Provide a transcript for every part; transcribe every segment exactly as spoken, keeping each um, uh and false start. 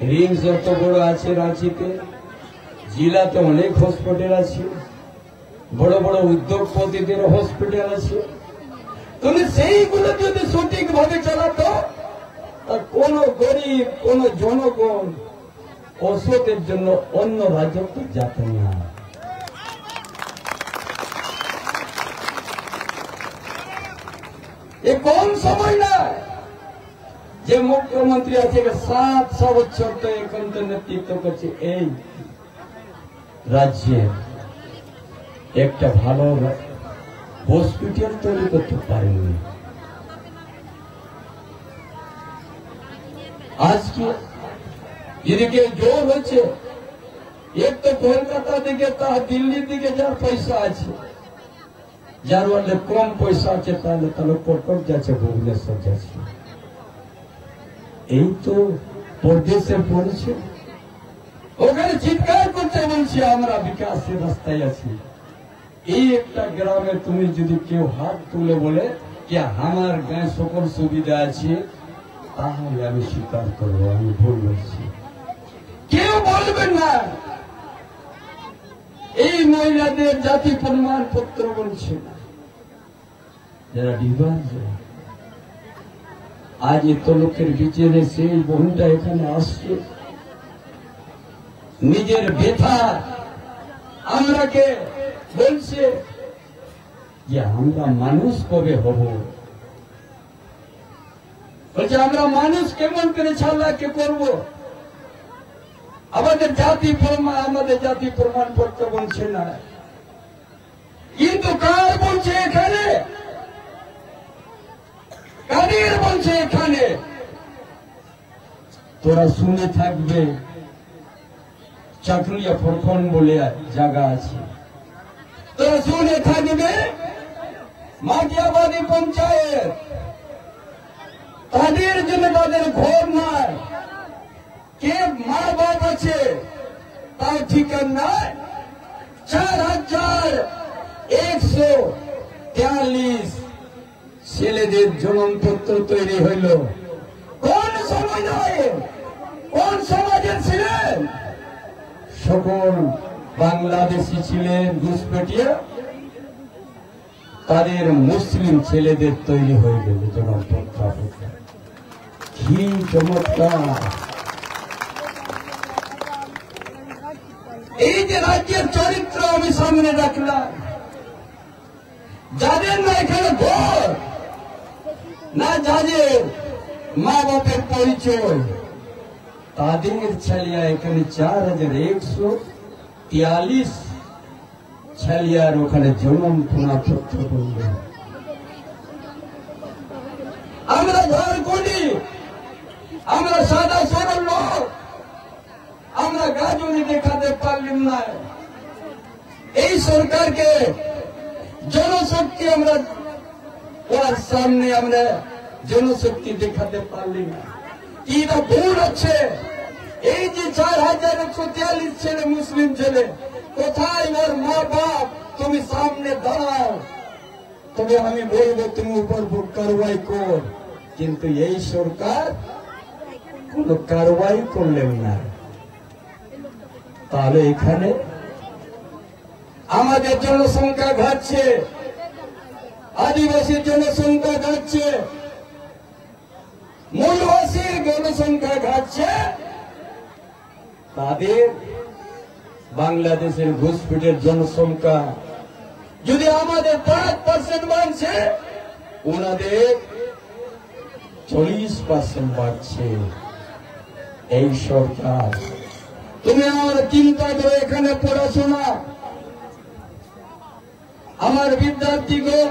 Rims যত বড় আছে রাঁচিতে, জেলাতে অনেক হসপিটাল আছে, বড় বড় উদ্যোগপতিদের হসপিটাল আছে। তাহলে সেইগুলো যদি সঠিকভাবে চালাতো, তা কোনো গরিব, কোনো জনগণ অসুখের জন্য অন্য রাজ্যতে যেত না। এ কম সময় না, যে মুখ্যমন্ত্রী আজকে সাত বছর তো এখন তো নেতৃত্ব করছে এই রাজ্যে, একটা ভালো হসপিটাল তৈরি করতে পারেনি। আজকে যদি কেউ জোর হচ্ছে, এক তো কলকাতা দিকে, তা দিল্লির দিকে যার পয়সা আছে, যার ওয়ালে কম পয়সা আছে, তাহলে তাহলে কটক যাচ্ছে, ভুবনেশ্বর যাচ্ছে। এই তো পরদেশে পড়েছে, ওখানে চিৎকার করতে বলছে, আমরা বিকাশের রাস্তায় আছি। এই একটা গ্রামে তুমি যদি কেউ হাত তুলে বলে যে আমার গায়ে সকল সুবিধা আছে, তাহলে আমি স্বীকার করবো আমি ভুল বলছি। কেউ বলবেন না। এই মহিলাদের জাতি প্রমাণপত্র বলছে না, যারা ডিভোর্স। আজ এত লোকের বিচারে সেই বোনটা এখানে আসছে, নিজের ব্যথা আমরাকে বলছে যে আমরা মানুষ কবে হব। বলছে আমরা মানুষ কেমন করে চালাকি করব, আমাদের জাতি প্রমাণ, আমাদের জাতি প্রমাণপত্র বলছে না। কিন্তু কার বলছে এখানে? কাদের বলছে এখানে? তোরা শুনে থাকবে, চাকুলিয়া প্রখণ্ড বলে জায়গা আছে, তোরা শুনে থাকবে, মাটিয়াবাড়ি পঞ্চায়েত, তাদের জন্য তাদের ঘর নাই, কে মা বাপ আছে তার ঠিকানা নাই। চার হাজার একশো তেয়াল্লিশ ছেলেদের জন্মপত্র তৈরি হইল কোন সময়? কোন সমাজের ছিলেন? সকল বাংলাদেশি ছিলেন ঘুষপেটিয়া। তাদের মুসলিম ছেলেদের তৈরি হয়ে গেল জনপ্রত্যাশিকা। কি চমৎকার! এই যে রাজ্যের চরিত্র আমি সামনে রাখলাম, যাদের না এখানে ঘর, না যাদের মা বাপের পরিচয়, তাদের ছেলেরা এখানে চার হাজার একশো তেতাল্লিশ ছেলেরা ওখানে জনম পুনরাবৃত্তি করবে। আমরা ঝাড়খণ্ডি, আমরা সাদা সরল লোক, আমরা গাজনি দেখাতে পারলাম না। এই সরকারকে জনশক্তি আমরা, ওর সামনে আমরা জনশক্তি দেখাতে পারলি না। কি এটা ভুল হচ্ছে? এই যে চার হাজার একশো তেতাল্লিশ ছেলে, মুসলিম ছেলে, কোথায় ওর মা বাপ? তুমি সামনে দাঁড়াও, তবে আমি বলবো তুমি উপর উপর কারওয়াই কর। কিন্তু এই সরকার কোনো কারওয়াই করলেন না। তাহলে এখানে আমাদের জনসংখ্যা ঘাটছে, আদিবাসীর জনসংখ্যা ঘাটছে, মূলবাসীর জনসংখ্যা ঘাটছে। তাদের বাংলাদেশের ঘুষপেটের জনসংখ্যা যদি আমাদের পাঁচ পার্সেন্ট বাড়ছে, ওনাদের চল্লিশ পার্সেন্ট বাড়ছে। এই সরকার, তুমি আমার চিন্তা করো, এখানে পড়াশোনা, আমার বিদ্যার্থীগণ,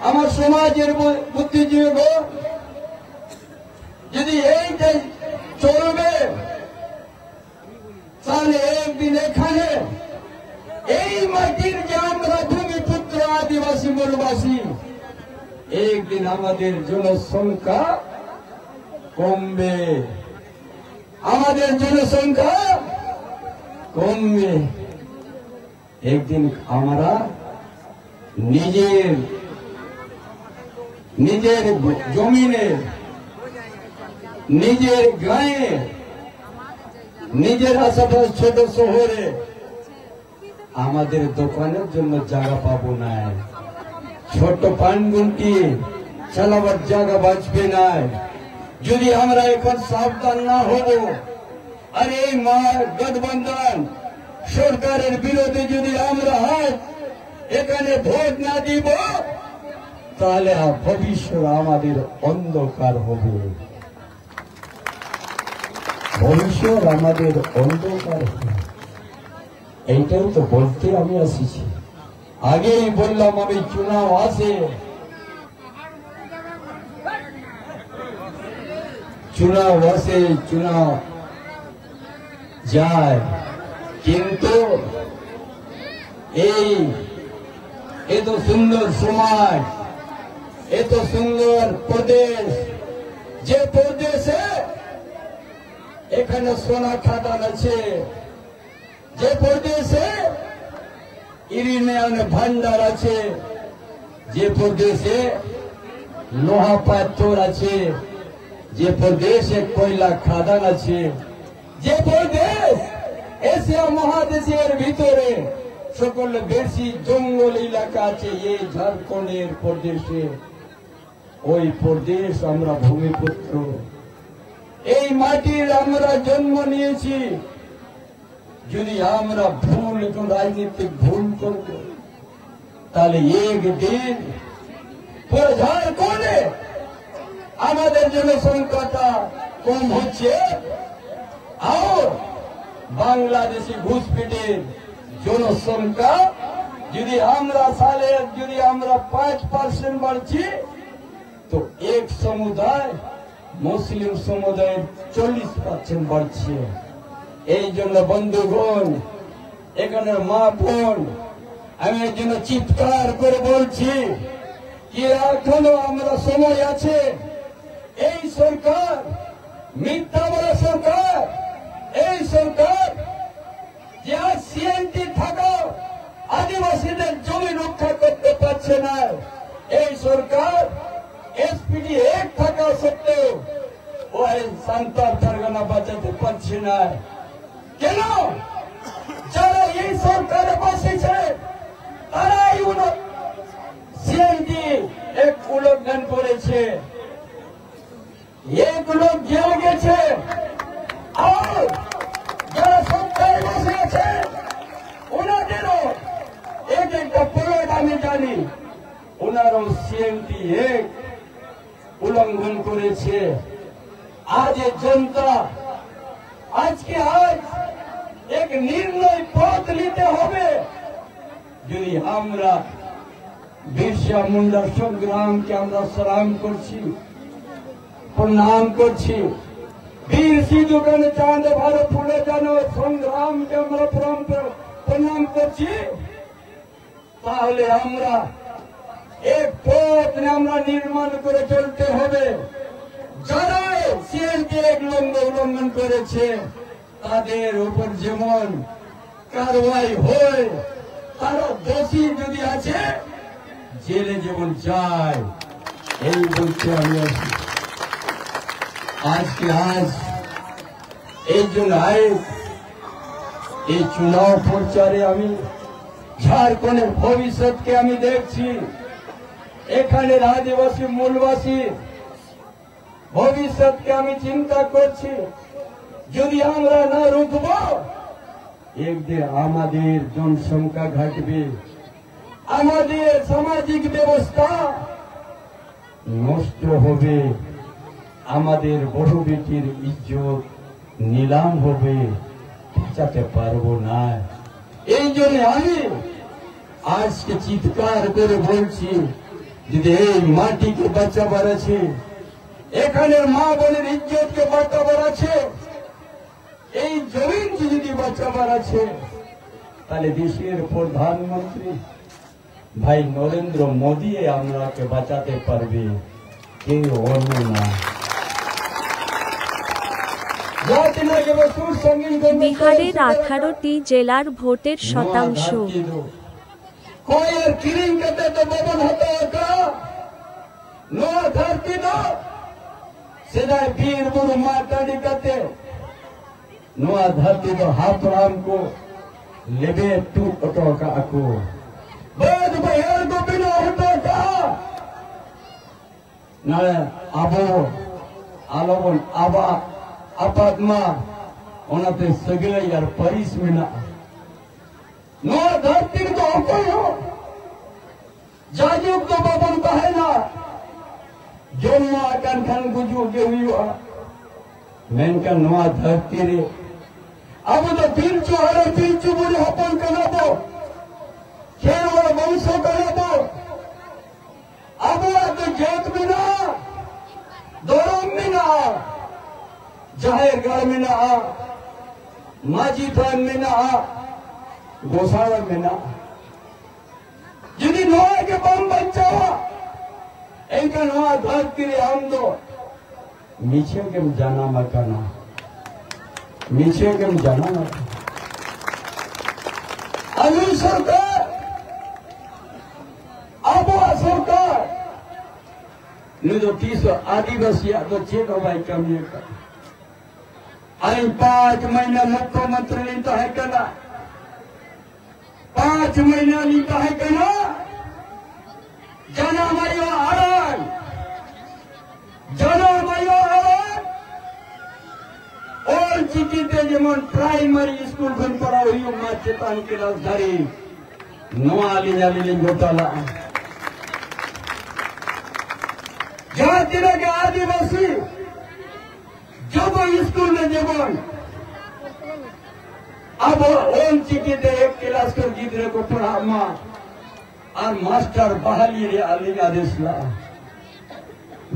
আমার সমাজের বু-, বুদ্ধিজীবীগণ, যদি এই দেশ চলবে, তাহলে একদিন এখানে এই মাটির যে আমরা ভূমিপুত্র আদিবাসী মূলবাসী, একদিন আমাদের জনসংখ্যা কমবে, আমাদের জনসংখ্যা কমবে। একদিন আমরা নিজের, নিজের জমিনে নিজের গাঁয়ে, নিজের আশেপাশে ছোট শহরে আমাদের দোকানের জন্য জায়গা পাবো না। ছোট পানগুনটি চালাবার জায়গা বাঁচবে না। যদি আমরা এখন সাবধান না হব, আর এই মা গঠবন্ধন সরকারের বিরুদ্ধে যদি আমরা হাত এখানে ভোট না দিব, তাহলে ভবিষ্যৎ আমাদের অন্ধকার হবে। ভবিষ্যৎ আমাদের অন্ধকার হবে। এইটাই তো বলতে আমি আসিছি। আগেই বললাম আমি, চুনাও আসে, চুনাও আসে, চুনাও যায়, কিন্তু এই এত সুন্দর সমাজ, এত সুন্দর প্রদেশ, যে প্রদেশে এখানে সোনা খাদান আছে, যে প্রদেশে ইউরেনিয়াম ভান্ডার আছে, যে প্রদেশে লোহা পাথর আছে, যে প্রদেশে কয়লা খাদান আছে, যে প্রদেশ এশিয়া মহাদেশের ভিতরে সকল বেশি জঙ্গল এলাকা আছে, এই ঝাড়খণ্ডের প্রদেশে, ওই প্রদেশ আমরা ভূমিপুত্র। এই মাটির আমরা জন্ম নিয়েছি। যদি আমরা ভুল, কোনো রাজনৈতিক ভুল করব, তাহলে একদিন পুরো ঝাড়খণ্ডে আমাদের জনসংখ্যাটা কম হচ্ছে, আর বাংলাদেশি ঘুষপেটের জনসংখ্যা যদি আমরা সালে যদি আমরা পাঁচ পার্সেন্ট বাড়ছি, তো এক সমুদায় মুসলিম সমুদায়ের চল্লিশ পার্সেন্ট বাড়ছে। এই জন্য বন্ধুগণ, এখানে মা বোন, আমি এই জন্য চিৎকার করে বলছি কি এখনো আমরা সময় আছে। এই সরকার মিথ্যা বলা সরকার, এই সরকার যে আজ সিএনটি থাকা আদিবাসীদের জমি রক্ষা করতে পারছে না। এই সরকার এসপিটি এক থাকা সত্ত্বেও ওই সান্তাল পারগানা বাঁচাতে পারছে না। কেন? যারা এই সরকারে বসেছে, তারাই উন-, সিএনটি এক উল্লঙ্ঘন করেছে, এক লোক জেল গেছে, আর যারা সরকারে বসে আছে, ওনাদেরও এক একটা প্লট আমি জানি, ওনারও সিএনটি এক উল্লঙ্ঘন করেছে। আজ এ জনতা, আজকে আজ এক নির্ণয় পথ নিতে হবে। যদি আমরা বিরসা মুন্ডার সংগ্রামকে আমরা সালাম করছি, প্রণাম করছি, বীর সিধু কানু চাঁদ, ভারত ফুলে জানো সংগ্রামকে আমরা প্রণাম, প্রণাম করছি, তাহলে আমরা এক পথ আমরা নির্মাণ করে চলতে হবে। যারা সিএনটি এক লঙ্ঘ-, উল্লঙ্ঘন করেছে, তাদের উপর যেমন কারওয়াই হয়, তারা দোষী যদি আছে, জেলে যেমন যায়, এই বলতে আমি আসি। আজকে আজ এই জন্য আজ এই চুনাও প্রচারে আমি ঝাড়খণ্ডের ভবিষ্যৎকে আমি দেখছি, এখানের আদিবাসী মূলবাসী ভবিষ্যৎকে আমি চিন্তা করছি। যদি আমরা না রুখব, একদিন আমাদের জনসংখ্যা ঘটবে, আমাদের সামাজিক ব্যবস্থা নষ্ট হবে, আমাদের বড় বেটির ইজ্জত নিলাম হবে, বাঁচাতে পারবো না। এই জন্য আমি আজকে চিৎকার করে বলছি, যদি এই মাটিকে বাঁচাবার আছে, এখানের মা বোনের ইজ্জতকে বাঁচাবার আছে, এই জমিনকে যদি বাঁচাবার আছে, তাহলে দেশের প্রধানমন্ত্রী ভাই নরেন্দ্র মোদী আমরাকে বাঁচাতে পারবে, কেউ অন্য না। জাতি না কেবল সুর সঙ্গীত গন্ধ বিহারের সঙ্গীত আঠারোটি জেলার ভোটের ᱱᱚᱣᱟ ᱫᱷᱟᱹᱨᱛᱤ ᱫᱚ ᱚᱠᱚᱭᱮ ᱠᱤᱨᱤᱧ ᱠᱟᱛᱮ ᱫᱚ ᱵᱟᱵᱚᱱ ᱦᱟᱛᱟᱣ ᱟᱠᱟᱫᱼᱟ᱾ ᱱᱚᱣᱟ ᱫᱷᱟᱹᱨᱛᱤ ᱫᱚ ᱥᱮᱫᱟᱭ ᱵᱤᱨ ᱵᱩᱨᱩ ᱢᱟᱜ ᱴᱟᱺᱰᱤ ᱠᱟᱛᱮ ᱱᱚᱣᱟ ᱫᱷᱟᱹᱨᱛᱤ ᱫᱚ ᱦᱟᱯᱲᱟᱢ ᱠᱚ ᱞᱮᱵᱮᱫ ᱛᱩᱫ ᱦᱚᱴᱚ ᱠᱟᱜᱼᱟ ᱠᱚ᱾ ᱵᱟᱹᱫ ᱵᱟᱹᱭᱦᱟᱹᱲ ᱠᱚ ᱵᱮᱱᱟᱣ ᱦᱚᱴᱚ ᱠᱟᱜᱼᱟ᱾ ᱱᱚᱰᱮ ᱟᱵᱚ ᱟᱞᱚᱵᱚᱱ ᱟᱵᱟᱜ ᱟᱯᱟᱫ ᱢᱟ, ᱚᱱᱟᱛᱮ ᱥᱟᱹᱜᱟᱹᱭ ᱟᱨ ᱯᱟᱹᱨᱤᱥ ᱢᱮᱱᱟᱜᱼᱟ᱾ ᱱᱚᱣᱟ ᱫᱷᱟᱹᱨᱛᱤ ᱨᱮᱫᱚ ᱚᱠᱚᱭ ᱦᱚᱸ ᱡᱟᱭᱡᱩᱜᱽ ᱫᱚ ᱵᱟᱵᱚᱱ ᱛᱟᱦᱮᱱᱟ᱾ ᱡᱚᱱᱢᱚ ᱟᱠᱟᱱ ᱠᱷᱟᱱ ᱜᱩᱡᱩᱜ ᱜᱮ ᱦᱩᱭᱩᱜᱼᱟ᱾ ᱢᱮᱱᱠᱷᱟᱱ ᱱᱚᱣᱟ ᱫᱷᱟᱹᱨᱛᱤ ᱨᱮ ᱟᱵᱚ ᱫᱚ ᱯᱤᱞᱪᱩ ᱦᱟᱲᱟᱢ ᱯᱤᱞᱪᱩ ᱵᱩᱲᱦᱤ ᱦᱚᱯᱚᱱ ᱠᱟᱱᱟ ᱵᱚ, ᱠᱷᱮᱨᱣᱟᱲ ᱵᱚᱝᱥᱚ ᱠᱟᱱᱟ ᱵᱚ᱾ ᱟᱵᱚᱣᱟᱜ ᱫᱚ ᱡᱟᱹᱛ ᱢᱮᱱᱟᱜᱼᱟ, ᱫᱷᱚᱨᱚᱢ ᱢᱮᱱᱟᱜᱼᱟ, ᱡᱟᱦᱮᱨ ᱜᱟᱲ ᱢᱮᱱᱟᱜᱼᱟ, ᱢᱟᱹᱡᱷᱤ ᱛᱷᱟᱱ ᱢᱮᱱᱟᱜᱼᱟ, ᱜᱚᱸᱥᱟᱲᱮ ᱢᱮᱱᱟᱜᱼᱟ᱾ ᱡᱩᱫᱤ ᱱᱚᱣᱟ ᱜᱮ ᱵᱟᱢ ᱵᱟᱧᱪᱟᱣᱟ, ᱮᱱᱠᱷᱟᱱ ᱱᱚᱣᱟ ᱫᱷᱟᱹᱨᱛᱤ ᱨᱮ ᱟᱢ ᱫᱚ ᱢᱤᱪᱷᱟᱹ ᱜᱮᱢ ᱡᱟᱱᱟᱢ ᱟᱠᱟᱱᱟ, ᱢᱤᱪᱷᱟᱹ ᱜᱮᱢ ᱡᱟᱱᱟᱢ ᱟᱠᱟᱱᱟ᱾ ᱟᱨ ᱱᱩᱭ ᱥᱚᱨᱠᱟᱨ, ᱟᱵᱚᱣᱟᱜ ᱥᱚᱨᱠᱟᱨ, ᱱᱩᱭ ᱫᱚ ᱛᱤᱥ ᱦᱚᱸ ᱟᱹᱫᱤᱵᱟᱹᱥᱤᱭᱟᱜ ᱫᱚ ᱪᱮᱫ ᱦᱚᱸ ᱵᱟᱭ ᱠᱟᱹᱢᱤ ᱟᱠᱟᱫ᱾ ᱟᱹᱞᱤᱧ ᱯᱟᱸᱪ ᱢᱟᱹᱦᱱᱟᱹ ᱢᱩᱠᱷᱭᱚᱢᱚᱱᱛᱨᱤ ᱞᱤᱧ ᱛᱟᱦᱮᱸ ᱠᱟᱱᱟ, ᱯᱟᱸᱪ ᱢᱟᱹᱦᱱᱟᱹ ᱞᱤᱧ ᱛᱟᱦᱮᱸ ᱠᱟᱱᱟ᱾ ᱡᱟᱱᱟᱢ ᱟᱭᱳ ᱟᱲᱟᱝ, ᱡᱟᱱᱟᱢ ᱟᱭᱳ ᱟᱲᱟᱝ ᱚᱞ ᱪᱤᱠᱤ ᱛᱮ ᱡᱮᱢᱚᱱ ᱯᱨᱟᱭᱢᱟᱨᱤ ᱥᱠᱩᱞ ᱠᱷᱚᱱ ᱯᱟᱲᱦᱟᱣ ᱦᱩᱭᱩᱜ ᱢᱟ ᱪᱮᱛᱟᱱ ᱠᱞᱟᱥ ᱫᱷᱟᱹᱨᱤᱡ, ᱱᱚᱣᱟ ᱟᱹᱞᱤᱧ, ᱟᱹᱞᱤᱧ ᱞᱤᱧ ᱜᱚᱴᱟ ᱞᱟᱜᱼᱟ᱾ ᱡᱟᱦᱟᱸ ᱛᱤᱱᱟᱹᱜ ᱜᱮ ᱟᱹᱫᱤᱵᱟᱹᱥᱤ ᱡᱚᱛᱚ ᱥᱠᱩᱞ ᱨᱮ ᱡᱮᱢᱚᱱ ᱟᱵᱚ ᱚᱞ ᱪᱤᱠᱤ ᱛᱮ ᱮᱠ ᱠᱞᱟᱥ ᱠᱷᱚᱱ ᱜᱤᱫᱽᱨᱟᱹ ᱠᱚ ᱯᱟᱲᱦᱟᱜ ᱢᱟ ᱟᱨ ᱢᱟᱥᱴᱟᱨ ᱵᱟᱦᱟᱞᱤ ᱨᱮᱭᱟᱜ ᱟᱹᱞᱤᱧ ᱟᱫᱮᱥ ᱞᱟᱜᱼᱟ᱾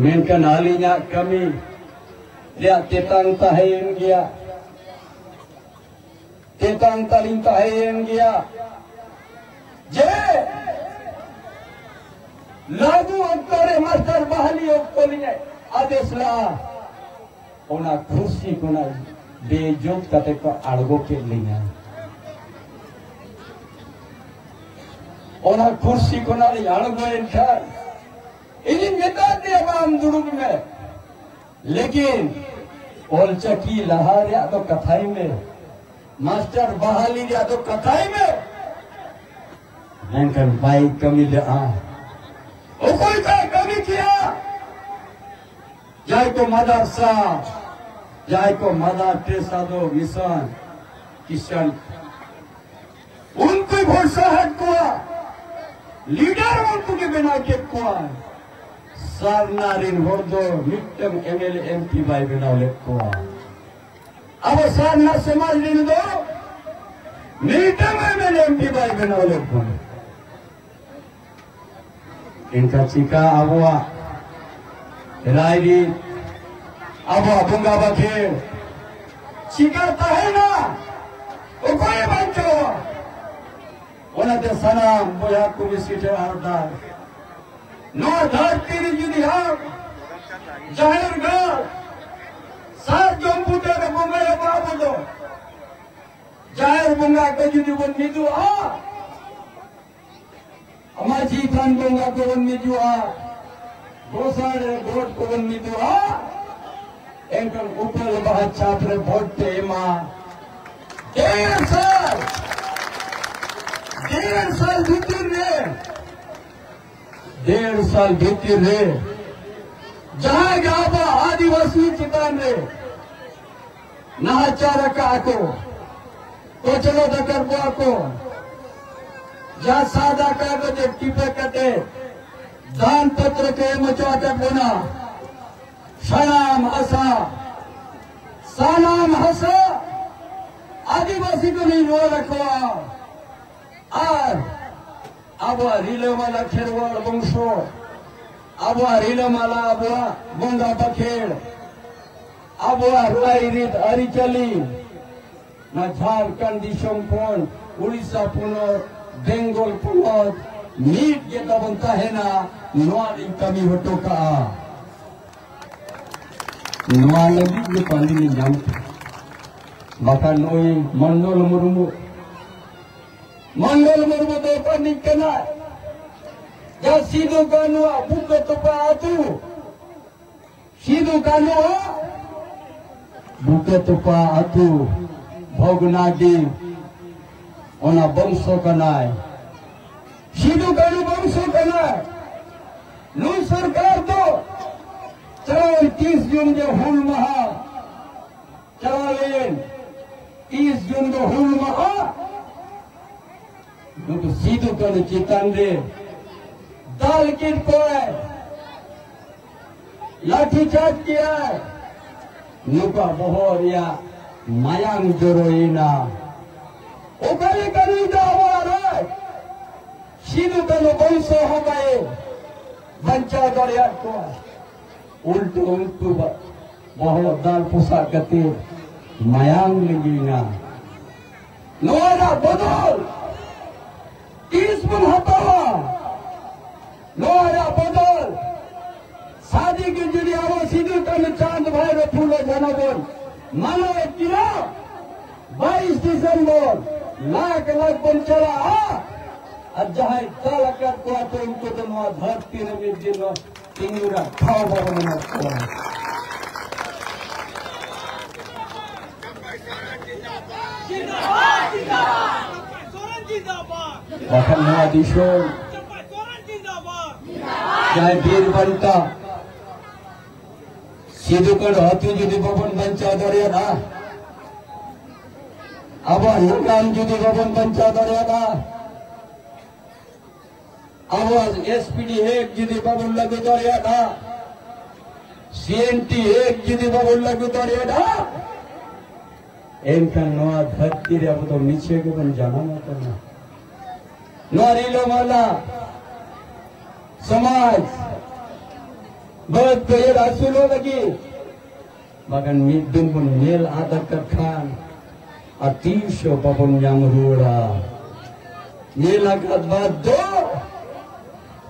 ᱢᱮᱱᱠᱷᱟᱱ ᱟᱹᱞᱤᱧᱟᱜ ᱠᱟᱹᱢᱤ ᱨᱮᱭᱟᱜ ᱛᱮᱛᱟᱝ ᱛᱟᱦᱮᱸᱭᱮᱱ ᱜᱮᱭᱟ, ᱛᱮᱛᱟᱝ ᱛᱟᱹᱞᱤᱧ ᱛᱟᱦᱮᱸᱭᱮᱱ ᱜᱮᱭᱟ᱾ ᱡᱮ ᱞᱟᱹᱜᱩ ᱚᱠᱛᱚ ᱨᱮ ᱢᱟᱥᱴᱟᱨ ᱵᱟᱦᱟᱞᱤ ᱚᱠᱛᱚ ᱞᱤᱧ ᱟᱫᱮᱥ ᱞᱟᱜᱼᱟ, ᱚᱱᱟ ᱠᱩᱨᱥᱤ ᱠᱷᱚᱱᱟᱜ ᱵᱮᱡᱚᱛ ᱠᱟᱛᱮ ᱠᱚ ᱟᱬᱜᱚ ᱠᱮᱫ ᱞᱤᱧᱟ᱾ ᱚᱱᱟ ᱠᱩᱨᱥᱤ ᱠᱷᱚᱱᱟᱜ ᱞᱤᱧ ᱟᱬᱜᱚᱭᱮᱱ ᱠᱷᱟᱱ ᱤᱧᱤᱧ ᱢᱮᱛᱟ ᱫᱮᱭᱟ, "ᱵᱟᱝ, ᱫᱩᱲᱩᱵ ᱢᱮ, ᱞᱮᱠᱤᱱ ᱚᱞᱪᱤᱠᱤ ᱞᱟᱦᱟ ᱨᱮᱭᱟᱜ ᱫᱚ ᱠᱟᱛᱷᱟᱭ ᱢᱮ, ᱢᱟᱥᱴᱟᱨ ᱵᱟᱦᱟᱞᱤ ᱨᱮᱭᱟᱜ ᱫᱚ ᱠᱟᱛᱷᱟᱭ ᱢᱮ, ᱢᱮᱱᱠᱷᱟᱱ ᱵᱟᱭ ᱠᱟᱹᱢᱤ ᱞᱮᱫᱼᱟ᱾ ᱚᱠᱚᱭ ᱠᱚᱭ ᱠᱟᱹᱢᱤ ᱠᱮᱭᱟ? ᱡᱟᱦᱟᱸᱭ ᱠᱚ ᱢᱟᱫᱟᱨᱥᱟ, ᱡᱟᱦᱟᱸᱭ ᱠᱚ ᱢᱟᱫᱟᱨ ᱴᱮᱨᱮᱥᱟ ᱫᱚ ᱢᱤᱥᱚᱱ ᱠᱷᱨᱤᱥᱪᱟᱱ, ᱩᱱᱠᱩᱭ ᱵᱷᱚᱨᱥᱟ ᱦᱟᱫ ᱠᱚᱣᱟ, ᱞᱤᱰᱟᱨ ᱩᱱᱠᱩ ᱜᱮ ᱵᱮᱱᱟᱣ ᱠᱮᱫ ᱠᱚᱣᱟ᱾ ᱥᱟᱨᱱᱟ ᱨᱤᱱ ᱦᱚᱲ ᱫᱚ ᱢᱤᱫᱴᱟᱝ M L A M P ᱵᱟᱭ ᱵᱮᱱᱟᱣ ᱞᱮᱫ ᱠᱚᱣᱟ᱾ ᱟᱵᱚ ᱥᱟᱨᱱᱟ ᱥᱚᱢᱟᱡᱽ ᱨᱤᱱ ᱫᱚ ᱢᱤᱫᱴᱟᱝ M L A M P ᱵᱟᱭ ᱵᱮᱱᱟᱣ ᱞᱮᱫ ᱠᱚᱣᱟ᱾ ᱮᱱᱠᱷᱟᱱ ᱪᱤᱠᱟ ᱟᱵᱚᱣᱟᱜ ᱨᱟᱭᱨᱤᱛ, ᱟᱵᱚᱣᱟᱜ ᱵᱚᱸᱜᱟ ᱵᱟᱠᱷᱮᱲ ᱪᱤᱠᱟ ᱛᱟᱦᱮᱱᱟ? ᱚᱠᱚᱭᱮ ᱵᱟᱧᱪᱟᱣᱟ? ᱚᱱᱟᱛᱮ ᱥᱟᱱᱟᱢ ᱵᱚᱭᱦᱟ ᱠᱚ ᱢᱤᱥᱤ ᱴᱷᱮᱱ ᱟᱨᱫᱟᱥ, ᱱᱚᱣᱟ ᱫᱷᱟᱹᱨᱛᱤ ᱨᱮ ᱡᱩᱫᱤ ᱟᱢ ᱡᱟᱦᱮᱨ ᱜᱟᱲ ᱥᱟᱨᱡᱚᱢ ᱵᱩᱴᱟᱹ ᱨᱮ ᱵᱚᱸᱜᱟᱭᱟᱵᱚ ᱟᱵᱚ ᱫᱚ, ᱡᱟᱦᱮᱨ ᱵᱚᱸᱜᱟ ᱠᱚ ᱡᱩᱫᱤ ᱵᱚᱱ ᱢᱤᱫᱚᱜᱼᱟ, ᱢᱟᱹᱡᱷᱤ ᱛᱷᱟᱱ ᱵᱚᱸᱜᱟ ᱠᱚᱵᱚᱱ ᱢᱤᱫᱚᱜᱼᱟ, ᱜᱚᱸᱥᱟᱲᱮ ᱜᱚᱴ ᱠᱚᱵᱚᱱ ᱢᱤᱫᱚᱜᱼᱟ, ᱮᱱᱠᱷᱟᱱ ᱩᱯᱟᱹᱞ ᱵᱟᱦᱟ ᱪᱷᱟᱯ ᱨᱮ ᱵᱷᱳᱴ ᱯᱮ ᱮᱢᱟ᱾ ᱰᱮᱲ ᱥᱟᱞ, ᱰᱮᱲ ᱥᱟᱞ ᱵᱷᱤᱛᱤᱨ ᱨᱮ, ᱰᱮᱲ ᱥᱟᱞ ᱵᱷᱤᱛᱤᱨ ᱨᱮ ᱡᱟᱦᱟᱸᱭ ᱜᱮ ᱟᱵᱚᱣᱟᱜ ᱟᱹᱫᱤᱵᱟᱹᱥᱤ ᱪᱮᱛᱟᱱ ᱨᱮ ᱱᱟᱦᱟᱪᱟᱨ ᱟᱠᱟᱫ ᱠᱚ, ᱠᱚᱪᱞᱚᱱ ᱟᱠᱟᱫ ᱠᱚᱣᱟ ᱠᱚ, ᱡᱟᱦᱟᱸ ᱥᱟᱫᱟ ᱠᱟᱜᱚᱡᱽ ᱨᱮ ᱴᱤᱯᱟᱹ ᱠᱟᱛᱮ ᱫᱟᱱ ᱯᱚᱛᱨᱚ ᱠᱚ ᱮᱢ ᱦᱚᱪᱚ ᱟᱠᱟᱫ ᱵᱚᱱᱟ, ᱥᱟᱱᱟᱢ ᱦᱟᱥᱟ, ᱥᱟᱱᱟᱢ ᱦᱟᱥᱟ ᱟᱹᱫᱤᱵᱟᱹᱥᱤ ᱠᱚ ᱞᱤᱧ ᱨᱩᱣᱟᱹᱲ ᱟᱠᱚᱣᱟ᱾ ᱟᱨ ᱟᱵᱚᱣᱟᱜ ᱨᱤᱞᱟᱹᱢᱟᱞᱟ ᱠᱷᱮᱨᱣᱟᱲ ᱵᱚᱝᱥᱚ, ᱟᱵᱚᱣᱟᱜ ᱨᱤᱞᱟᱹᱢᱟᱞᱟ, ᱟᱵᱚᱣᱟᱜ ᱵᱚᱸᱜᱟ ᱵᱟᱠᱷᱮᱲ, ᱟᱵᱚᱣᱟᱜ ᱨᱟᱭᱨᱤᱛ ᱟᱹᱨᱤᱪᱟᱹᱞᱤ, ᱱᱚᱣᱟ ᱡᱷᱟᱲᱠᱷᱚᱸᱰ ᱫᱤᱥᱚᱢ ᱠᱷᱚᱱ ᱩᱲᱤᱥᱥᱟ ᱯᱚᱱᱚᱛ, ᱵᱮᱝᱜᱚᱞ ᱯᱚᱱᱚᱛ ᱢᱤᱫ ᱜᱮ ᱛᱟᱵᱚᱱ ᱛᱟᱦᱮᱱᱟ, ᱱᱚᱣᱟ ᱞᱤᱧ ᱠᱟᱹᱢᱤ ᱦᱚᱴᱚ ᱠᱟᱜᱼᱟ᱾ ᱱᱚᱣᱟ ᱞᱟᱹᱜᱤᱫ ᱜᱮ ᱯᱟᱹᱞᱤ ᱞᱤᱧ ᱧᱟᱢ ᱠᱮᱫᱟ᱾ ᱵᱟᱠᱷᱟᱱ ᱱᱩᱭ ᱢᱚᱱᱰᱚᱞ ᱢᱩᱨᱢᱩ, ᱢᱚᱱᱰᱚᱞ ᱢᱩᱨᱢᱩ ᱫᱚ ᱚᱠᱟ ᱨᱤᱱᱤᱡ ᱠᱟᱱᱟᱭ? ᱡᱟᱦᱟᱸ ᱥᱤᱫᱩ ᱠᱟᱹᱱᱩᱣᱟᱜ ᱵᱩᱠᱟᱹ ᱛᱚᱯᱟ ᱟᱹᱛᱩ, ᱥᱤᱫᱩ ᱠᱟᱹᱱᱦᱩ ᱵᱩᱠᱟᱹ ᱛᱚᱯᱟ ᱟᱹᱛᱩ ᱵᱷᱚᱜᱽᱱᱟᱰᱤ, ᱚᱱᱟ ᱵᱚᱝᱥᱚ ᱠᱟᱱᱟᱭ᱾ ᱥᱤᱫᱩ ᱠᱟᱹᱱᱦᱩ ᱵᱚᱝᱥᱚ ᱠᱟᱱᱟᱭ᱾ ᱱᱩᱭ ᱥᱚᱨᱠᱟᱨ ᱫᱚ ᱪᱟᱞᱟᱣᱮᱱ ᱛᱤᱥ ᱡᱩᱱ ᱡᱮ ᱦᱩᱞ ᱢᱟᱦᱟ ᱪᱟᱞᱟᱣᱮᱱ ᱛᱤᱥ ᱡᱩᱱ ᱫᱚ ᱦᱩᱞ ᱢᱟᱦᱟ, ᱱᱩᱠᱩ ᱥᱤᱫᱩ ᱠᱟᱹᱱᱦᱩ ᱪᱮᱛᱟᱱ ᱨᱮ ᱫᱟᱞ ᱠᱮᱫ ᱠᱚᱣᱟᱭ, ᱞᱟᱴᱷᱤ ᱪᱟᱨᱡᱽ ᱠᱮᱫᱟᱭ, ᱱᱩᱠᱩᱣᱟᱜ ᱵᱚᱦᱚᱜ ᱨᱮᱭᱟᱜ ᱢᱟᱭᱟᱝ ᱡᱚᱨᱚᱭᱮᱱᱟ᱾ ᱚᱠᱟ ᱞᱮᱠᱟ ᱱᱩᱭ ᱫᱚ ᱟᱵᱚᱣᱟᱜ ᱨᱟᱡᱽ? ᱥᱤᱫᱩ ᱠᱟᱹᱱᱦᱩ ᱵᱚᱝᱥᱚ ᱦᱚᱸ ᱵᱟᱭ ᱵᱟᱧᱪᱟᱣ ᱫᱟᱲᱮᱭᱟᱜ ᱠᱚᱣᱟ᱾ ᱩᱞᱴᱟᱹ ᱩᱱᱠᱩ ᱵᱟ-, ᱵᱚᱦᱚᱜ ᱫᱟᱞ ᱯᱚᱥᱟᱜ ᱠᱟᱛᱮ ᱢᱟᱭᱟᱝ ᱞᱤᱸᱜᱤᱭᱮᱱᱟ᱾ ᱱᱚᱣᱟ ᱨᱮᱱᱟᱜ ᱵᱚᱫᱚᱞ ᱛᱤᱥ ᱵᱚᱱ ᱦᱟᱛᱟᱣᱟ? ᱱᱚᱣᱟ ᱨᱮᱱᱟᱜ ᱵᱚᱫᱚᱞ ᱥᱟᱹᱨᱤ ᱜᱮ ᱡᱩᱫᱤ ᱟᱵᱚ ᱥᱤᱫᱩ ᱠᱟᱹᱱᱦᱩ ᱪᱟᱸᱫ ᱵᱷᱟᱭᱨᱳ ᱯᱷᱩᱞᱳ ᱡᱷᱟᱱᱳ ᱵᱚᱱ ᱢᱟᱱᱟᱣᱮᱫ ᱠᱤᱱᱟ, ᱵᱟᱭᱤᱥ ᱰᱤᱥᱮᱢᱵᱚᱨ ᱞᱟᱠᱷ ᱞᱟᱠᱷ ᱵᱚᱱ ᱪᱟᱞᱟᱜᱼᱟ, ᱟᱨ ᱡᱟᱦᱟᱸᱭ ᱫᱟᱞ ᱟᱠᱟᱫ ᱠᱚᱣᱟ ᱠᱚ, ᱩᱱᱠᱩ ᱫᱚ ᱱᱚᱣᱟ ᱫᱷᱟᱹᱨᱛᱤ ᱨᱮ ᱢᱤᱫ ᱫᱤᱱ ᱦᱚᱸ ᱛᱤᱸᱜᱩ ᱨᱮᱱᱟᱜ ᱴᱷᱟᱶ ᱵᱟᱵᱚᱱ ᱮᱢᱟ ᱠᱚᱣᱟ᱾ ᱵᱟᱠᱷᱟᱱ ᱱᱚᱣᱟ ᱫᱤᱥᱚᱢ ᱡᱟᱦᱟᱸᱭ ᱵᱤᱨ ᱵᱟᱱᱴᱟ ᱥᱤᱫᱩ ᱠᱟᱹᱱᱦᱩ ᱟᱹᱛᱩ ᱡᱩᱫᱤ ᱵᱟᱵᱚᱱ ᱵᱟᱧᱪᱟᱣ ᱫᱟᱲᱮᱭᱟᱜᱼᱟ, ᱟᱵᱚᱣᱟᱜ ᱱᱟᱜᱟᱢ ᱡᱩᱫᱤ ᱵᱟᱵᱚᱱ ᱵᱟᱧᱪᱟᱣ ᱫᱟᱲᱮᱭᱟᱜᱼᱟ, ᱟᱵᱚᱣᱟᱜ ᱮᱥ ᱯᱤ ᱰᱤ ᱮᱠᱴ ᱡᱩᱫᱤ ᱵᱟᱵᱚᱱ ᱞᱟᱹᱜᱩ ᱫᱟᱲᱮᱭᱟᱜᱼᱟ, ᱥᱤ ᱮᱱ ᱴᱤ ᱮᱠᱴ ᱡᱩᱫᱤ ᱵᱟᱵᱚᱱ ᱞᱟᱹᱜᱩ ᱫᱟᱲᱮᱭᱟᱜᱼᱟ, ᱮᱱᱠᱷᱟᱱ ᱱᱚᱣᱟ ᱫᱷᱟᱹᱨᱛᱤ ᱨᱮ ᱟᱵᱚ ᱫᱚ ᱢᱤᱪᱷᱟᱹ ᱜᱮᱵᱚᱱ ᱡᱟᱱᱟᱢ ᱟᱠᱟᱱᱟ᱾ ᱱᱚᱣᱟ ᱨᱤᱞᱟᱹᱢᱟᱞᱟ ᱥᱚᱢᱟᱡᱽ ᱵᱟᱹᱫ ᱵᱟᱹᱭᱦᱟᱹᱲ ᱟᱹᱥᱩᱞᱚᱜ ᱞᱟᱹᱜᱤᱫ, ᱵᱟᱠᱷᱟᱱ ᱢᱤᱫ ᱫᱤᱱ ᱵᱚᱱ ᱧᱮᱞ ᱟᱫ ᱟᱠᱟᱫ ᱠᱷᱟᱱ ᱟᱨ ᱛᱤᱥ ᱦᱚᱸ ᱵᱟᱵᱚᱱ ᱧᱟᱢ ᱨᱩᱣᱟᱹᱲᱟ᱾ ᱧᱮᱞ ᱟᱠᱟᱫ ᱵᱟᱫ ᱫᱚ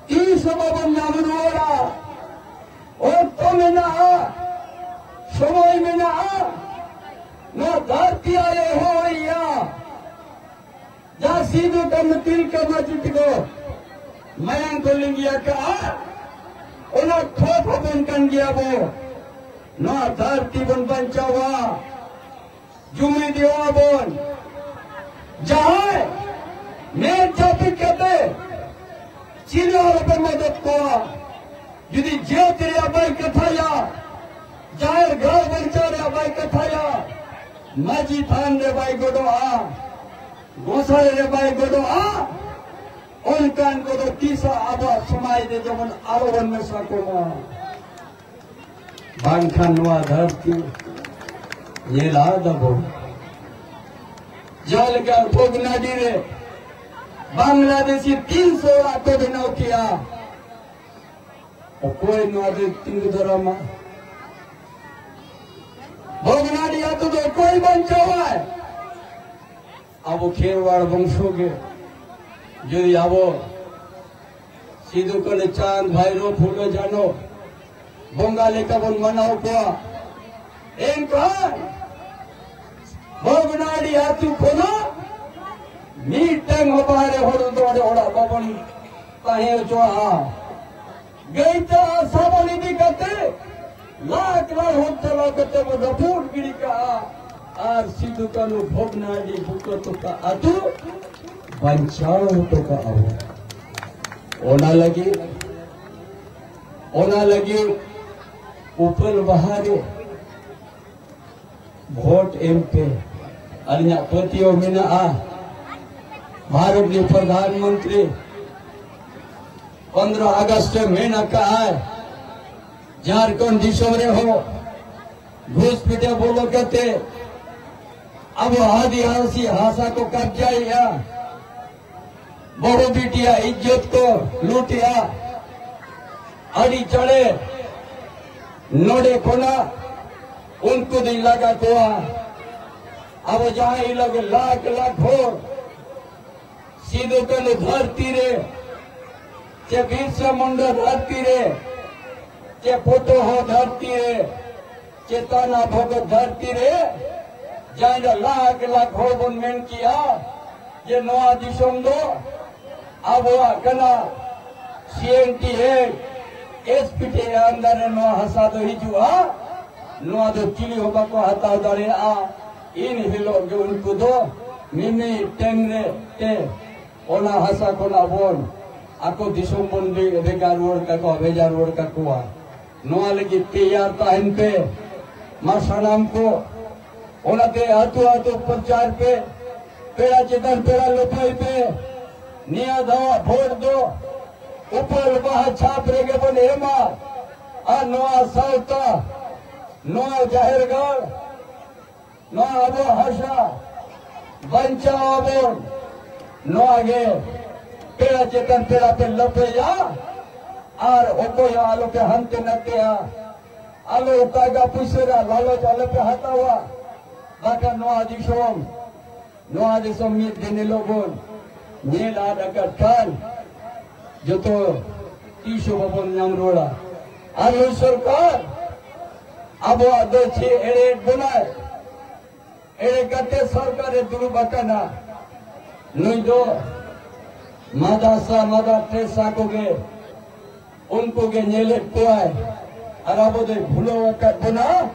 ᱛᱤᱥ ᱦᱚᱸ ᱵᱟᱵᱚᱱ ᱧᱟᱢ ᱨᱩᱣᱟᱹᱲᱟ᱾ ᱚᱠᱛᱚ ᱢᱮᱱᱟᱜᱼᱟ, ᱥᱚᱢᱚᱭ ᱢᱮᱱᱟᱜᱼᱟ᱾ ᱱᱚᱣᱟ ᱫᱷᱟᱹᱨᱛᱤ ᱟᱭᱳᱭ ᱦᱚᱦᱚᱭᱮᱭᱟ᱾ ᱡᱟᱦᱟᱸ ᱥᱤᱫᱩ ᱠᱟᱹᱱᱦᱩ ᱛᱤᱞᱠᱟᱹ ᱢᱟᱹᱡᱷᱤ ᱛᱮᱠᱚ ᱢᱟᱭᱟᱝ ᱠᱚ ᱞᱤᱸᱜᱤ ᱟᱠᱟᱫᱼᱟ, ᱚᱱᱟ ᱠᱷᱚᱛ ᱦᱚᱯᱚᱱ ᱠᱟᱱ ᱜᱮᱭᱟ ᱵᱚ᱾ ᱱᱚᱣᱟ ᱫᱷᱟᱹᱨᱛᱤ ᱵᱚᱱ ᱵᱟᱧᱪᱟᱣᱟ, ᱡᱩᱢᱤᱫᱚᱜᱼᱟ ᱵᱚᱱ᱾ ᱡᱟᱦᱟᱸᱭ ᱢᱮᱫ ᱡᱟᱹᱯᱤᱫ ᱠᱟᱛᱮ ᱪᱤᱞᱤ ᱦᱚᱸ ᱵᱟᱯᱮ ᱢᱚᱫᱚᱫ ᱠᱚᱣᱟ, ᱡᱩᱫᱤ ᱡᱟᱹᱛ ᱨᱮᱭᱟᱜ ᱵᱟᱭ ᱠᱟᱛᱷᱟᱭᱟ, ᱡᱟᱦᱮᱨ ᱜᱟᱲ ᱵᱟᱧᱪᱟᱣ ᱨᱮᱭᱟᱜ ᱵᱟᱭ ᱠᱟᱛᱷᱟᱭᱟ, ᱢᱟᱹᱡᱷᱤ ᱛᱷᱟᱱ ᱨᱮ ᱵᱟᱭ ᱜᱚᱰᱚᱜᱼᱟ, ᱜᱚᱸᱥᱟᱭ ᱨᱮ ᱵᱟᱭ ᱜᱚᱰᱚᱜᱼᱟ, ᱚᱱᱠᱟᱱ ᱠᱚᱫᱚ ᱛᱤᱥ ᱦᱚᱸ ᱟᱵᱚᱣᱟᱜ ᱥᱚᱢᱟᱡᱽ ᱨᱮ ᱡᱮᱢᱚᱱ ᱟᱞᱚ ᱵᱚᱱ ᱢᱮᱥᱟ ᱠᱚᱢᱟ᱾ ᱵᱟᱝᱠᱷᱟᱱ ᱱᱚᱣᱟ ᱫᱷᱟᱹᱨᱛᱤ ᱧᱮᱞ ᱟᱫᱟᱵᱚᱱ᱾ ᱡᱟᱦᱟᱸ ᱞᱮᱠᱟ ᱵᱷᱚᱜᱽᱱᱟᱰᱤ ᱨᱮ ᱵᱟᱝᱞᱟᱫᱮᱥᱤ ᱛᱤᱱᱥᱚ ᱚᱲᱟᱜ ᱠᱚ ᱵᱮᱱᱟᱣ ᱠᱮᱜᱼᱟ, ᱚᱠᱚᱭ ᱱᱚᱣᱟ ᱫᱚᱭ ᱛᱤᱸᱜᱩ ᱫᱟᱨᱟᱢᱟ? ᱵᱷᱚᱜᱽᱱᱟᱰᱤ ᱟᱹᱛᱩ ᱫᱚ ᱚᱠᱚᱭ ᱵᱟᱧᱪᱟᱣᱟᱭ? ᱟᱵᱚ ᱠᱷᱮᱨᱣᱟᱲ ᱵᱚᱝᱥᱚ ᱜᱮ᱾ ᱡᱩᱫᱤ ᱟᱵᱚ ᱥᱤᱫᱩ ᱠᱟᱹᱱᱦᱩ ᱪᱟᱸᱫ ᱵᱷᱟᱭᱨᱳ ᱯᱷᱩᱞᱳ ᱡᱷᱟᱱᱳ ᱵᱚᱸᱜᱟ ᱞᱮᱠᱟ ᱵᱚᱱ ᱢᱟᱱᱟᱣ ᱠᱚᱣᱟ, ᱮᱱᱠᱷᱟᱱ ᱵᱷᱚᱜᱽᱱᱟᱰᱤ ᱟᱹᱛᱩ ᱠᱷᱚᱱᱟᱜ ᱢᱤᱫᱴᱟᱝ ᱦᱚᱸ ᱵᱟᱦᱨᱮ ᱦᱚᱲ ᱫᱚ ᱚᱸᱰᱮ ᱚᱲᱟᱜ ᱵᱟᱵᱚᱱ ᱛᱟᱦᱮᱸ ᱦᱚᱪᱚᱣᱟᱜᱼᱟ᱾ ᱜᱟᱹᱭᱛᱟ ᱥᱟᱵᱚᱞ ᱤᱫᱤ ᱠᱟᱛᱮ ᱞᱟᱠᱷ ᱞᱟᱠᱷ ᱦᱚᱲ ᱪᱟᱞᱟᱣ ᱠᱟᱛᱮ ᱵᱚ ᱨᱟᱹᱯᱩᱫ ᱜᱤᱰᱤ ᱠᱟᱜᱼᱟ᱾ ᱟᱨ ᱥᱤᱫᱩ ᱠᱟᱹᱱᱦᱩ ᱵᱷᱚᱜᱽᱱᱟᱰᱤ ᱵᱩᱠᱟᱹ ᱛᱚᱠᱟ ᱟᱹᱛᱩ ᱵᱟᱧᱪᱟᱣ ᱦᱚᱴᱚ ᱠᱟᱜᱼᱟ ᱵᱚ᱾ ᱚᱱᱟ ᱞᱟᱹᱜᱤᱫ, ᱚᱱᱟ ᱞᱟᱹᱜᱤᱫ ᱩᱯᱟᱹᱞ ᱵᱟᱦᱟ ᱨᱮ ᱵᱷᱳᱴ ᱮᱢ ᱯᱮ᱾ ᱟᱹᱞᱤᱧᱟᱜ ᱯᱟᱹᱛᱭᱟᱹᱣ ᱢᱮᱱᱟᱜᱼᱟ, ᱵᱷᱟᱨᱚᱛ ᱨᱤᱱᱤᱡ ᱯᱨᱚᱫᱷᱟᱱ ᱢᱚᱱᱛᱨᱤ ᱯᱚᱱᱫᱽᱨᱚ ᱟᱜᱚᱥᱴ ᱨᱮ ᱢᱮᱱ ᱟᱠᱟᱫᱼᱟᱭ, ᱡᱷᱟᱲᱠᱷᱚᱸᱰ ᱫᱤᱥᱚᱢ ᱨᱮᱦᱚᱸ ᱜᱷᱩᱥᱯᱮᱴᱤᱭᱟ ᱵᱚᱞᱚ ᱠᱟᱛᱮ ᱟᱵᱚ ᱟᱹᱫᱤᱵᱟᱹᱥᱤ ᱦᱟᱥᱟ ᱠᱚ ᱠᱟᱵᱡᱟᱭᱮᱫᱼᱟ, ᱵᱟᱹᱦᱩ ᱵᱤᱴᱤᱭᱟᱜ ᱤᱡᱽᱡᱚᱛ ᱠᱚ ᱞᱩᱴᱮᱜᱼᱟ᱾ ᱟᱹᱰᱤ ᱪᱟᱬᱮ ᱱᱚᱰᱮ ᱠᱷᱚᱱᱟᱜ ᱩᱱᱠᱩ ᱫᱚᱧ ᱞᱟᱜᱟ ᱠᱚᱣᱟ᱾ ᱟᱵᱚ ᱡᱟᱦᱟᱸ ᱦᱤᱞᱳᱜ ᱜᱮ ᱞᱟᱠᱷ ᱞᱟᱠᱷ ᱦᱚᱲ ᱥᱤᱫᱩ ᱠᱟᱹᱱᱦᱩ ᱫᱷᱟᱹᱨᱛᱤ ᱨᱮ, ᱪᱮ ᱵᱤᱨᱥᱟ ᱢᱩᱱᱰᱟ ᱫᱷᱟᱹᱨᱛᱤ ᱨᱮ, ᱪᱮ ᱯᱚᱴᱚᱦᱚ ᱫᱷᱟᱹᱨᱛᱤ ᱨᱮ, ᱪᱮᱛᱟᱱᱟ ᱵᱷᱚᱜᱚᱛ ᱫᱷᱟᱹᱨᱛᱤ ᱨᱮ, ᱡᱟᱦᱟᱸ ᱫᱚ ᱞᱟᱠᱷ ᱞᱟᱠᱷ ᱦᱚᱲ ᱵᱚᱱ ᱢᱮᱱ ᱠᱮᱜᱼᱟ ᱡᱮ ᱱᱚᱣᱟ ᱫᱤᱥᱚᱢ ᱫᱚ ᱟᱵᱚᱣᱟᱜ ᱠᱟᱱᱟ, C N T A, S P T A under ᱨᱮ ᱱᱚᱣᱟ ᱦᱟᱥᱟ ᱫᱚ ᱦᱤᱡᱩᱜᱼᱟ᱾ ᱱᱚᱣᱟ ᱫᱚ ᱪᱤᱞᱤ ᱦᱚᱸ ᱵᱟᱠᱚ ᱦᱟᱛᱟᱣ ᱫᱟᱲᱮᱭᱟᱜᱼᱟ᱾ ᱤᱱ ᱦᱤᱞᱳᱜ ᱜᱮ ᱩᱱᱠᱩ ᱫᱚ ᱢᱤᱢᱤᱫ ᱴᱮᱱ ᱨᱮ ᱛᱮ ᱚᱱᱟ ᱦᱟᱥᱟ ᱠᱷᱚᱱᱟᱜ ᱵᱚᱱ ᱟᱠᱚ ᱫᱤᱥᱚᱢ ᱵᱚᱱ ᱵᱷᱮ-, ᱵᱷᱮᱡᱟ ᱨᱩᱣᱟᱹᱲ ᱠᱟᱠᱚᱣᱟ, ᱵᱷᱮᱡᱟ ᱨᱩᱣᱟᱹᱲ ᱠᱟᱠᱚᱣᱟ᱾ ᱱᱚᱣᱟ ᱞᱟᱹᱜᱤᱫ ᱛᱮᱭᱟᱨ ᱛᱟᱦᱮᱱ ᱯᱮ, ᱢᱟ ᱥᱟᱱᱟᱢ ᱠᱚ᱾ ᱚᱱᱟᱛᱮ ᱟᱹᱛᱩ ᱟᱹᱛᱩ ᱯᱨᱚᱪᱟᱨ ᱯᱮ, ᱯᱮᱲᱟ ᱪᱮᱛᱟᱱ ᱯᱮᱲᱟ ᱞᱟᱹᱯᱟᱹᱭ ᱯᱮ᱾ ᱱᱤᱭᱟᱹ ᱫᱷᱟᱣ ᱵᱷᱳᱴ ᱫᱚ ᱩᱯᱟᱹᱞ ᱵᱟᱦᱟ ᱪᱷᱟᱯ ᱨᱮᱜᱮ ᱵᱚᱱ ᱮᱢᱟ᱾ ᱟᱨ ᱱᱚᱣᱟ ᱥᱟᱶᱛᱟ, ᱱᱚᱣᱟ ᱡᱟᱦᱮᱨ ᱜᱟᱲ, ᱱᱚᱣᱟ ᱟᱵᱚ ᱦᱟᱥᱟ ᱵᱟᱧᱪᱟᱣ ᱟᱵᱚᱱ, ᱱᱚᱣᱟ ᱜᱮ ᱯᱮᱲᱟ ᱪᱮᱛᱟᱱ ᱯᱮᱲᱟ ᱯᱮ ᱞᱟᱹᱯᱟᱹᱭᱟ᱾ ᱟᱨ ᱚᱠᱚᱭ ᱦᱚᱸ ᱟᱞᱚ ᱯᱮ ᱦᱟᱱᱛᱮ ᱱᱟᱛᱮᱜᱼᱟ, ᱟᱞᱚ ᱴᱟᱠᱟ ᱯᱩᱭᱥᱟᱹ ᱨᱮᱭᱟᱜ ᱞᱟᱞᱚᱪ ᱟᱞᱚ ᱯᱮ ᱦᱟᱛᱟᱣᱟ᱾ ᱵᱟᱠᱷᱟᱱ ᱱᱚᱣᱟ ᱫᱤᱥᱚᱢ, ᱱᱚᱣᱟ ᱫᱤᱥᱚᱢ ᱢᱤᱫ ᱫᱤᱱ ᱦᱤᱞᱳᱜ ᱵᱚᱱ ᱧᱮᱞ ᱟᱫ ᱟᱠᱟᱫ ᱠᱷᱟᱱ, ᱡᱚᱛᱚ ᱛᱤᱥ ᱦᱚᱸ ᱵᱟᱵᱚᱱ ᱧᱟᱢ ᱨᱩᱣᱟᱹᱲᱟ᱾ ᱟᱨ ᱱᱩᱭ ᱥᱚᱨᱠᱟᱨ ᱟᱵᱚᱣᱟᱜ ᱫᱚ ᱪᱮᱫ ᱮᱲᱮᱭᱮᱫ ᱵᱚᱱᱟᱭ? ᱮᱲᱮ ᱠᱟᱛᱮ ᱥᱚᱨᱠᱟᱨ ᱨᱮ ᱫᱩᱲᱩᱵ ᱟᱠᱟᱱᱟ᱾ ᱱᱩᱭ ᱫᱚ ᱢᱟᱫᱟᱥᱟ, ᱢᱟᱫᱟᱨ ᱴᱮᱨᱮᱥᱟ ᱠᱚᱜᱮ, ᱩᱱᱠᱩ ᱜᱮ ᱧᱮᱞᱮᱫ ᱠᱚᱣᱟᱭ᱾ ᱟᱨ ᱟᱵᱚ ᱫᱚᱭ ᱵᱷᱩᱞᱟᱹᱣ ᱟᱠᱟᱫ ᱵᱚᱱᱟ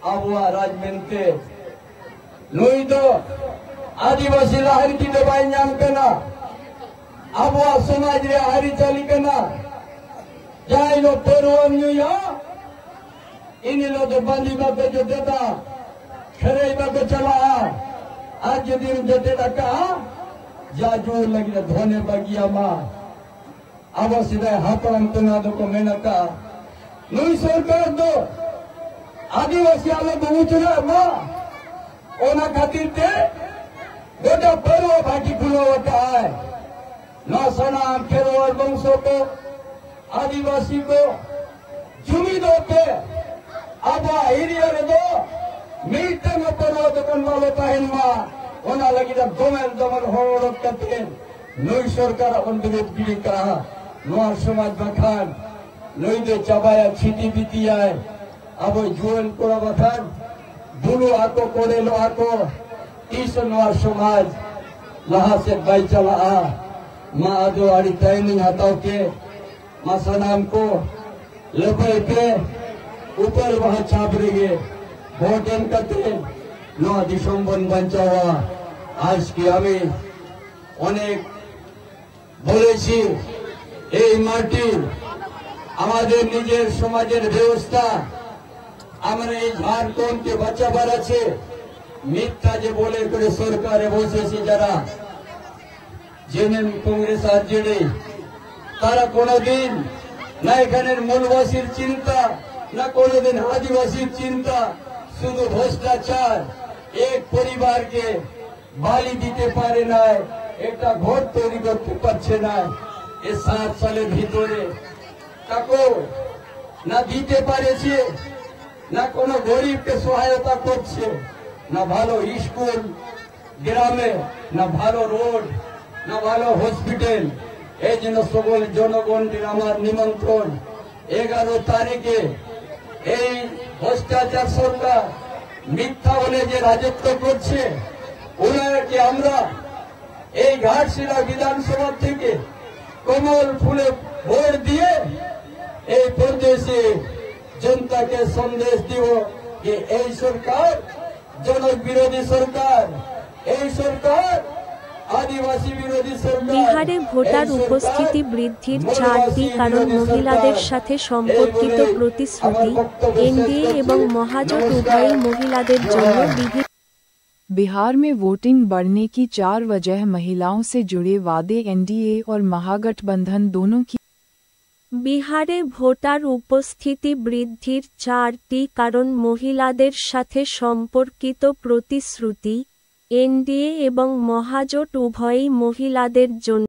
ᱟᱵᱚᱣᱟᱜ ᱨᱟᱡᱽ ᱢᱮᱱᱛᱮ᱾ ᱱᱩᱭ ᱫᱚ ᱟᱹᱫᱤᱵᱟᱹᱥᱤ ᱨᱟᱡᱽᱱᱤᱛᱤ ᱫᱚ ᱵᱟᱭ ᱧᱟᱢ ᱠᱟᱱᱟ᱾ ᱟᱵᱚᱣᱟᱜ ᱥᱚᱢᱟᱡᱽ ᱨᱮᱭᱟᱜ ᱟᱹᱨᱤᱪᱟᱹᱞᱤ ᱠᱟᱱᱟ᱾ ᱡᱟᱦᱟᱸᱭ ᱫᱚ ᱯᱟᱹᱨᱣᱟᱹᱢ ᱧᱩᱭᱟ, ᱤᱱ ᱦᱤᱞᱳᱜ ᱫᱚ ᱵᱟᱸᱫᱤ ᱵᱟᱠᱚ ᱡᱚᱴᱮᱫᱟ, ᱠᱷᱟᱹᱨᱟᱹᱭ ᱵᱟᱠᱚ ᱪᱟᱞᱟᱜᱼᱟ᱾ ᱟᱨ ᱡᱩᱫᱤᱢ ᱡᱚᱴᱮᱫ ᱟᱠᱟᱜᱼᱟ, ᱡᱟ ᱡᱩᱨ ᱞᱟᱹᱜᱤᱫ ᱫᱷᱚᱱᱮ ᱵᱟᱹᱜᱤᱭᱟᱢᱟ᱾ ᱟᱵᱚ ᱥᱮᱫᱟᱭ ᱦᱟᱯᱲᱟᱢ ᱠᱚ ᱱᱚᱣᱟ ᱫᱚᱠᱚ ᱢᱮᱱ ᱟᱠᱟᱜᱼᱟ, ᱱᱩᱭ ᱥᱚᱨᱠᱟᱨ ᱫᱚ ᱟᱹᱫᱤᱵᱟᱹᱥᱤ ᱟᱞᱚ ᱠᱚ ᱩᱪᱟᱹᱲᱚᱜ ᱢᱟ, ᱚᱱᱟ ᱠᱷᱟᱹᱛᱤᱨ ᱛᱮ ᱜᱚᱴᱟ ᱯᱟᱹᱨᱣᱟᱹ ᱵᱷᱟᱹᱴᱤ ᱠᱷᱩᱞᱟᱹᱣ ᱟᱠᱟᱜᱼᱟᱭ᱾ ᱱᱚᱣᱟ ᱥᱟᱱᱟᱢ ᱠᱷᱮᱨᱣᱟᱲ ᱵᱚᱝᱥᱚ ᱠᱚ, ᱟᱹᱫᱤᱵᱟᱹᱥᱤ ᱠᱚ, ᱡᱩᱢᱤᱫᱚᱜ ᱯᱮ᱾ ᱟᱵᱚᱣᱟᱜ ᱮᱨᱤᱭᱟ ᱨᱮᱫᱚ ᱢᱤᱫᱴᱟᱝ ᱦᱚᱸ ᱯᱟᱹᱨᱣᱟᱹ ᱫᱚᱠᱟᱱ ᱵᱟᱞᱮ ᱛᱟᱦᱮᱱ ᱢᱟ, ᱚᱱᱟ ᱞᱟᱹᱜᱤᱫ ᱫᱚᱢᱮᱞ ᱫᱚᱢᱮᱞ ᱦᱚᱲ ᱚᱰᱚᱠ ᱠᱟᱛᱮ ᱱᱩᱭ ᱥᱚᱨᱠᱟᱨᱟᱜ ᱵᱚᱱ ᱵᱤᱨᱳᱫ ᱜᱤᱰᱤ ᱠᱟᱜᱼᱟ᱾ ᱱᱚᱣᱟ ᱥᱚᱢᱟᱡᱽ ᱵᱟᱠᱷᱟᱱ ᱱᱩᱭ ᱫᱚ ᱪᱟᱵᱟᱭᱟ, ᱪᱷᱤᱛᱤ ᱵᱤᱛᱤᱭᱟᱭ᱾ ᱟᱵᱚ ᱡᱩᱣᱟᱹᱱ ᱠᱚᱲᱟ ᱵᱟᱠᱷᱟᱱ ᱵᱩᱞᱩᱜ ᱟᱠᱚ, ᱠᱚᱰᱮᱞᱚᱜ ᱟᱠᱚ, ᱛᱤᱥ ᱱᱚᱣᱟ ᱥᱚᱢᱟᱡᱽ ᱞᱟᱦᱟ ᱥᱮᱫ ᱵᱟᱭ ᱪᱟᱞᱟᱜᱼᱟ᱾ ᱢᱟ ᱟᱫᱚ ᱟᱹᱰᱤ ᱴᱟᱭᱤᱢ ᱤᱧ ᱦᱟᱛᱟᱣ ᱠᱮᱫ, ᱢᱟ ᱥᱟᱱᱟᱢ ᱠᱚ ᱞᱟᱹᱯᱟᱹᱭ ᱯᱮ᱾ উপর মহাচাপ রেগে ভোট এম করতে নয়া দিশম বন বঞ্চাওয়া। আজকে আমি অনেক বলেছি, এই মাটি আমাদের নিজের সমাজের ব্যবস্থা। আমরা এই ঝাড়খণ্ডকে বাঁচাবার আছে। মিথ্যা যে বলে করে সরকারে বসেছে যারা, জেএমএম, কংগ্রেস, আরজেডি, তারা কোনোদিন না এখানের মূলবাসীর চিন্তা, না কোনোদিন আদিবাসীর চিন্তা, শুধু ভ্রষ্টাচার। এক পরিবারকে বালি দিতে পারে না, একটা ঘর তৈরি করতে পারছে না। এ সাত সালের ভিতরে কাকো না দিতে পারেছে, না কোনো গরিবকে সহায়তা করছে, না ভালো স্কুল গ্রামে, না ভালো রোড, না ভালো হসপিটাল। এই জন্য সকল জনগণের আমার নিমন্ত্রণ, এগারো তারিখে এই ভ্রষ্টাচার সরকার মিথ্যা বলে যে রাজত্ব করছে, ওনাকে আমরা এই ঘাটশিলা বিধানসভা থেকে কমল ফুলে ভোট দিয়ে এই প্রদেশে জনতাকে সন্দেশ দিব যে এই সরকার জনক বিরোধী সরকার, এই সরকার আদিবাসী বিরোধী সরকার। বিহারে ভোটার উপস্থিতি বৃদ্ধির চারটি কারণ মহিলাদের সাথে সম্পর্কিত প্রতিশ্রুতি। এনডিএ এবং মহাজোট উভয়ই মহিলাদের জন্য বিভিন্ন बिहार में वोटिंग बढ़ने की चार वजह: महिलाओं से जुड़े वादे, एनडीए और महागठबंधन दोनों की। বিহারে ভোটার উপস্থিতি বৃদ্ধির চারটি কারণ মহিলাদের সাথে সম্পর্কিত প্রতিশ্রুতি। এনডিএ এবং মহাজোট উভয়ই মহিলাদের জন্য।